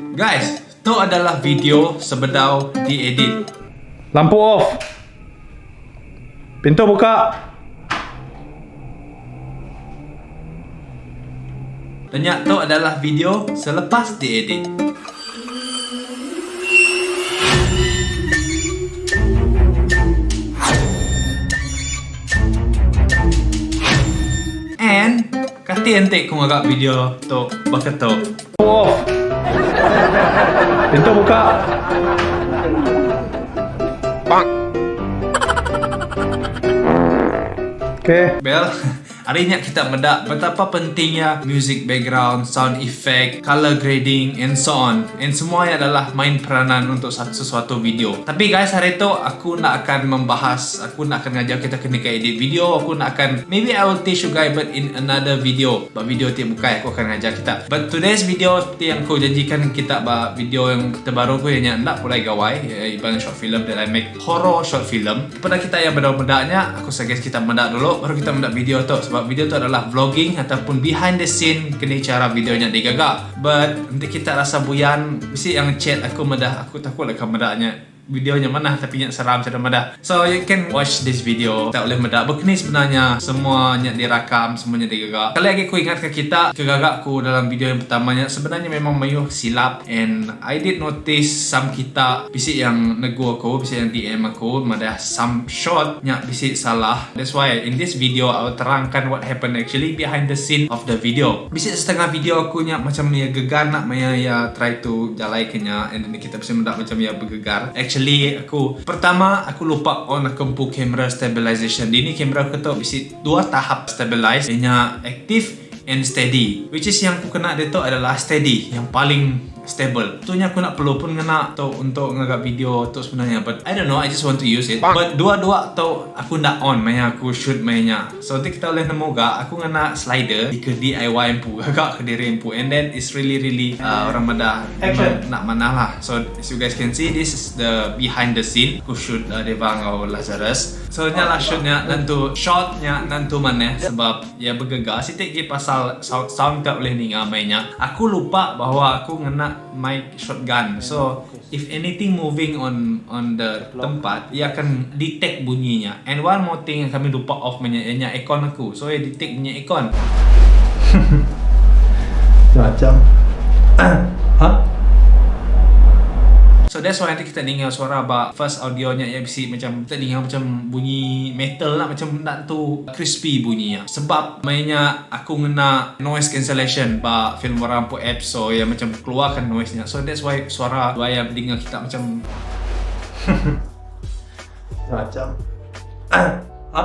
Guys, tu adalah video sebedau diedit. Lampu off. Pintu buka. Tanya tu adalah video selepas diedit. And kati enti ku ngaga video tu baka tu. Off. Pintu buka. Bang. Okay. Bel. Ari nya kita meda betapa pentingnya music background, sound effect, color grading and so on. And semua nya adalah main peranan untuk sesuatu video. Tapi guys hari tu aku enda akan membahas, aku enda akan ngajar kita kena ke edit video, aku enda akan maybe I will teach you guys but in another video. Ba video ti bukai aku akan ngajar kita. But today's video seperti yang aku janjikan kita ba video yang terbaru aku ianya enda pulai gawai iban short film that I make horror short film. Kepada kita yang bedau meda nya, aku suggest kita meda dulu baru kita meda video tu sebab video tu adalah vlogging ataupun behind the scene keni cara video nya digaga. But enti kita rasa buyan bisi yang chat aku meda aku takut leka meda nya video nya manah tapi nya seram sida meda. So you can watch this video kita ulih meda bekeni sebenarnya semua nya dirakam semua nya digaga. Sekali agi ku ingat ka kita ke gaga ku dalam video yang pertama nya sebenarnya memang mayuh silap and I did notice some kita Bisi yang negu aku, bisi yang DM aku madah some shot nya bisi salah. That's why in this video I will terangkan what happen actually behind the scene of the video. Bisi setengah video aku nya macam iya gegar nak maya iya try to jalai ke nya and then kita bisi meda macam iya begegar. Actually aku pertama aku lupa on aku empu camera stabilization. Dini kamera aku tu bisi dua tahap stabilize iya nya active and steady. Which is yang aku kena ditu adalah steady yang paling stable. Tu nya aku nak perlu pun ngena tu untuk ngaga video tu sebenarnya but I don't know I just want to use it. But dua-dua tu aku enda on maya aku shoot maya nya. So enti kita ulih nemu ga aku ngena slider di ke DIY empu gaga ke diri empu and then it's really really uh, orang madah memang nak manah lah. So as you guys can see this is the behind the scene aku shoot uh, Deva enggau Lazarus. So nya lah shoot nya nentu shot nya nentu manah sebab iya begegar siti gi pasal sound ka ulih ninga maya nya. Aku lupa bahwa aku ngena mic shotgun so if anything moving on on the tempat iya akan detect bunyi nya and one more thing yang kami lupa off meh nya iya nya aircon aku so iya detect bunyi aircon. Macam ha? So that's why nanti kita ninga suara ba first audio nya iya bisi macam kita ninga macam bunyi metal lah macam enda entu crispy bunyi nya sebab maya nya aku ngena noise cancellation ba Filmora empu apps so iya macam keluarkan noise nya so that's why suara wayang dinga kita macam Macam ha?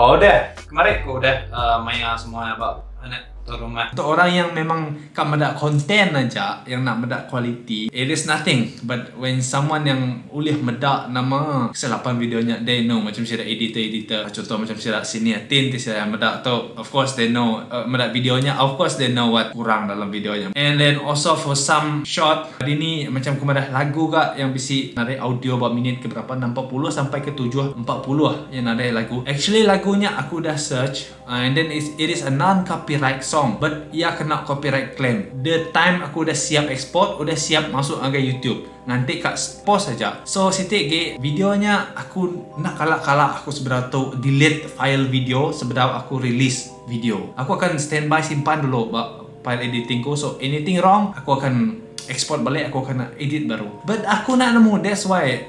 Oh udah, kemari ku udah uh, maya semua ba anak tuan rumah. Untuk orang yang memang ka meda content aja, yang nak meda kualiti, it is nothing. But when someone yang ulih meda nama kesilapan video nya, they know macam sida editor-editor. Contoh macam sida senior team ti sida meda tu, of course they know uh, meda video nya, of course they know what kurang dalam video nya. And then also for some shot, dini macam ku madah lagu ga yang bisi nadai audio ba minit ke berapa, 6.40 sampai ke 7.40 nya nadai lagu. Actually lagu nya aku udah search and then it is a non copyright song but iya kena copyright claim. The time aku udah siap export, udah siap masuk ngagai YouTube nganti ka post aja. So siti agi video nya aku enda kala-kala aku sebedau tu delete file video sebedau aku release video. Aku akan standby simpan dulu ba file editing ku so anything wrong aku akan export balik aku akan edit baru. But aku enda nemu that's why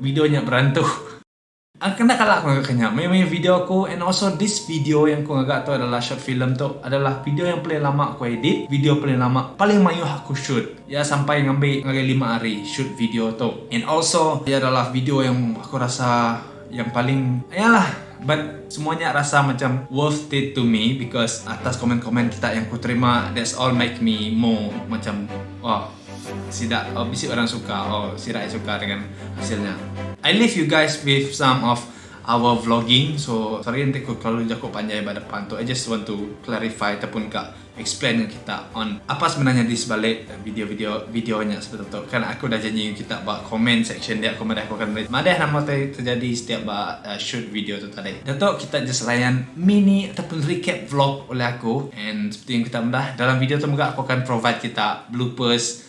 video nya berantu. Kena kala aku ngaga kenya. Mayuh-mayuh video aku and also this video yang aku ngaga tu adalah short film tu adalah video yang paling lama aku edit, video paling lama paling mayuh aku shoot. Ya sampai ngambi ngagai lima hari shoot video tu. And also ia adalah video yang aku rasa yang paling yalah but semuanya rasa macam worth it to me because atas komen-komen kita yang ku terima that's all make me more macam wah Sida oh bisi orang suka oh sida ai suka dengan hasilnya. I leave you guys with some of our vlogging so sorry enti ku kelalu jaku panjai ba depan tu I just want to clarify ataupun ka. explain ngan kita on apa sebenarnya di sebalik video-video video nya sebetul tu. Kan aku dah janji ngan kita ba comment section dia aku madah aku akan madah nama ti terjadi setiap ba shoot video tu tadi. Diatu kita just layan mini ataupun recap vlog oleh aku and seperti yang kita madah dalam video tu mega aku akan provide kita bloopers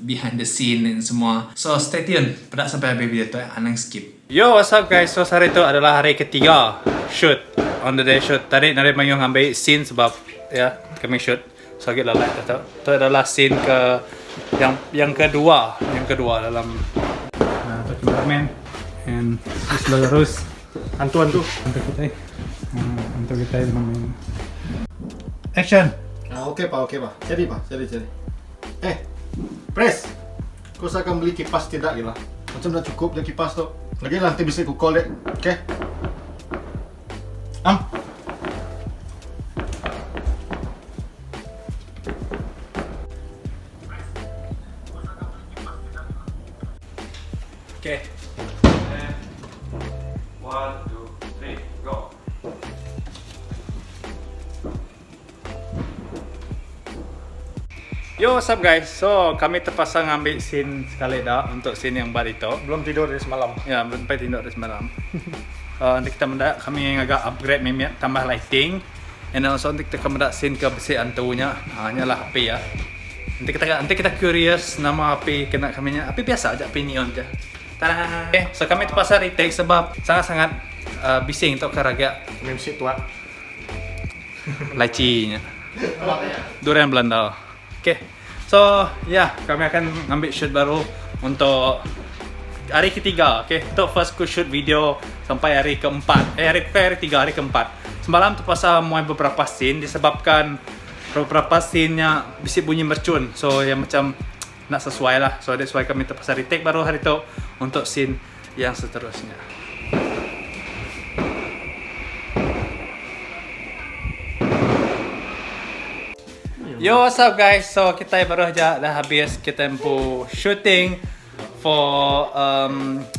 behind the scene and semua. So stay tune peda sampai habis video tu anang skip. Yo what's up guys, so sehari tu adalah hari ketiga shoot on the day shoot. Tadi nadai mayuh ngambi scene sebab ya kami shoot. So agi lalai tu. Tu adalah scene ke yang yang kedua, yang kedua dalam Nah, tu cameraman and this Lazarus. Hantu hantu. Hantu kita. Hantu kita main. Action. Ah, okey pak, okey pak. Jadi pak, jadi jadi. Eh, Pres, kau akan beli kipas tidak gila? Macam dah cukup je kipas tu. Lagi nanti bisa ku call dek. Okey? Am. Okay. One, two, three, go. Yo, what's up guys? So, kami terpaksa ngambil scene sekali dah untuk scene yang baru itu. Belum tidur dari semalam. Ya, belum sampai tidur dari semalam. Nanti kita mendak kami agak upgrade mimit tambah lighting. And also nanti kita mendak scene ke besi hantunya. Ha, nyalah api ya. Nanti kita curious nama api kena kami nya. Api biasa aja, api neon je. Tada. Okay, so kami terpaksa retake sebab sangat-sangat bising untuk karaga. Kami mesti tua. Lacinya. Durian Belanda. Okay. So, ya, yeah, kami akan ambil shoot baru untuk hari ketiga, okay. Untuk first ku shoot video sampai hari keempat. Hari ke hari tiga, hari keempat. Semalam terpaksa muai beberapa scene disebabkan beberapa scene-nya bisik bunyi mercun. So, yang macam nak sesuai lah. So, that's why kami terpaksa retake baru hari tu untuk scene yang seterusnya. Yo, what's up guys? So, kita baru aja dah habis kita empu shooting for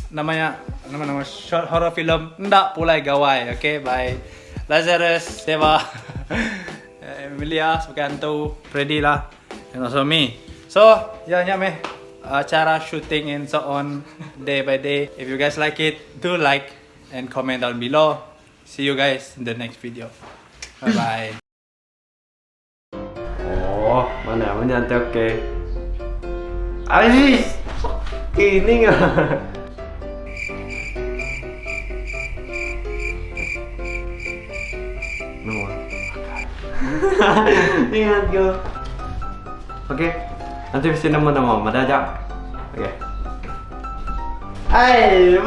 namanya nama-nama short horror film Ndak Pulai Gawai, okay, by Lazarus, Deva, Emilia sebagai hantu, Freddy lah, and also me. So, ya nya meh cara shooting and so on day by day. If you guys like it, do like and comment down below. See you guys in the next video. Bye bye. Oh, mana mana nanti oke. Aziz, ini nggak. Nomor. Ingat gue. Oke, nanti bisa nemu nama mama aja. Oke. Hai,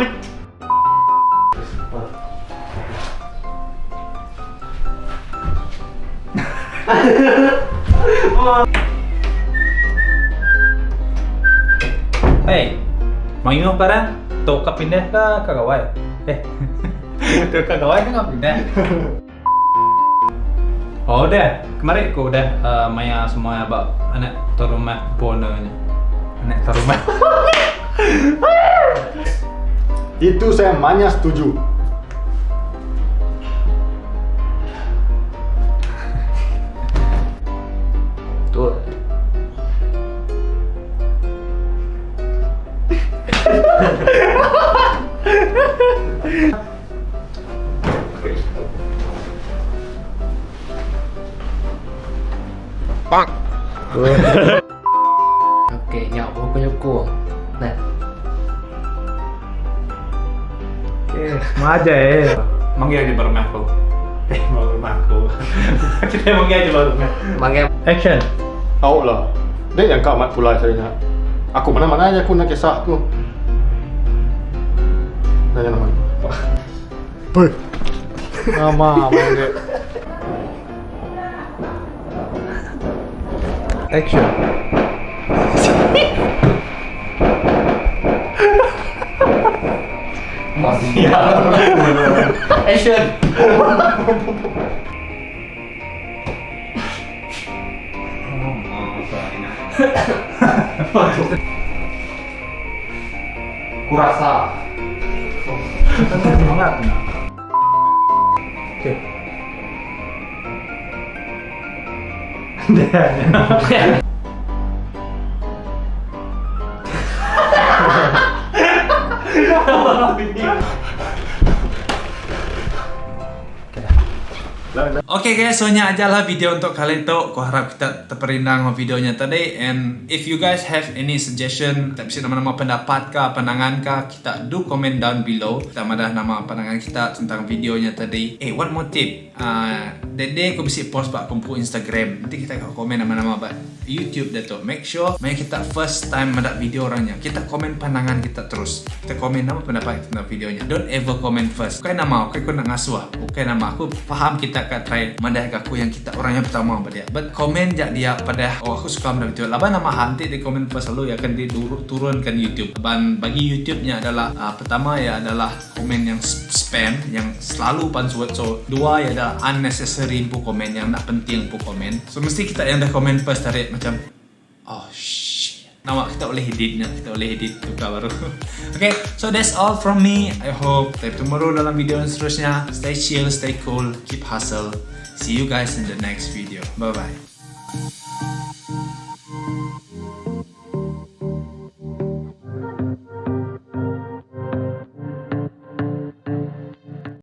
Hey, mayuh barang tu ka pindah ke kagawai? Tu kagawai ke ka pindah? Oh dah, kemarin aku dah maya semua bab anak tu rumah bonanya. Anak tu rumah. Itu saya manya setuju. Tuh. Oke, nyak pokoknya ku. Nah, Oke, aja ya. Manggil aja baru aku. Baru aku. Kita manggil aja baru manggil Action. Tahu lah. Dek yang kau amat pulai saya nak. Aku mana-mana aja aku nak kisah aku. Nanya nama. Hei. Nama manggil. Action. Action. Kurasa. Semangat. Oke. Okay guys, so nya aja lah video untuk kali tu. Aku harap kita terperindang sama videonya tadi. And if you guys have any suggestion, tak bisa nama-nama pendapat kah, pandangan kah, kita do comment down below. Kita madah nama pandangan kita tentang videonya tadi. Eh, one more tip. That day aku bisi post ba aku empu Instagram. Nanti kita akan komen nama-nama ba YouTube dia tu. Make sure maya kita first time meda video orang nya, kita komen pandangan kita terus. Kita komen nama pendapat kita tentang videonya. Don't ever comment first. Ukai nama, ukai aku nak ngasuh. Ukai nama aku faham kita ka try madah ka aku yang kita orang yang pertama ba dia. But komen ja dia padah oh aku suka meda video. Laban nama hal enti di komen first lalu iya akan di turunkan YouTube. Laban bagi YouTube nya adalah uh, pertama iya adalah komen yang spam yang selalu pansut so dua iya adalah unnecessary empu komen yang enda penting empu komen. So mesti kita yang dah komen first tarik macam oh shit. Nama kita boleh edit nya, kita boleh edit tukar baru. Okay, so that's all from me. I hope kita bertemu dalam video yang seterusnya. Stay chill, stay cool, keep hustle. See you guys in the next video. Bye bye.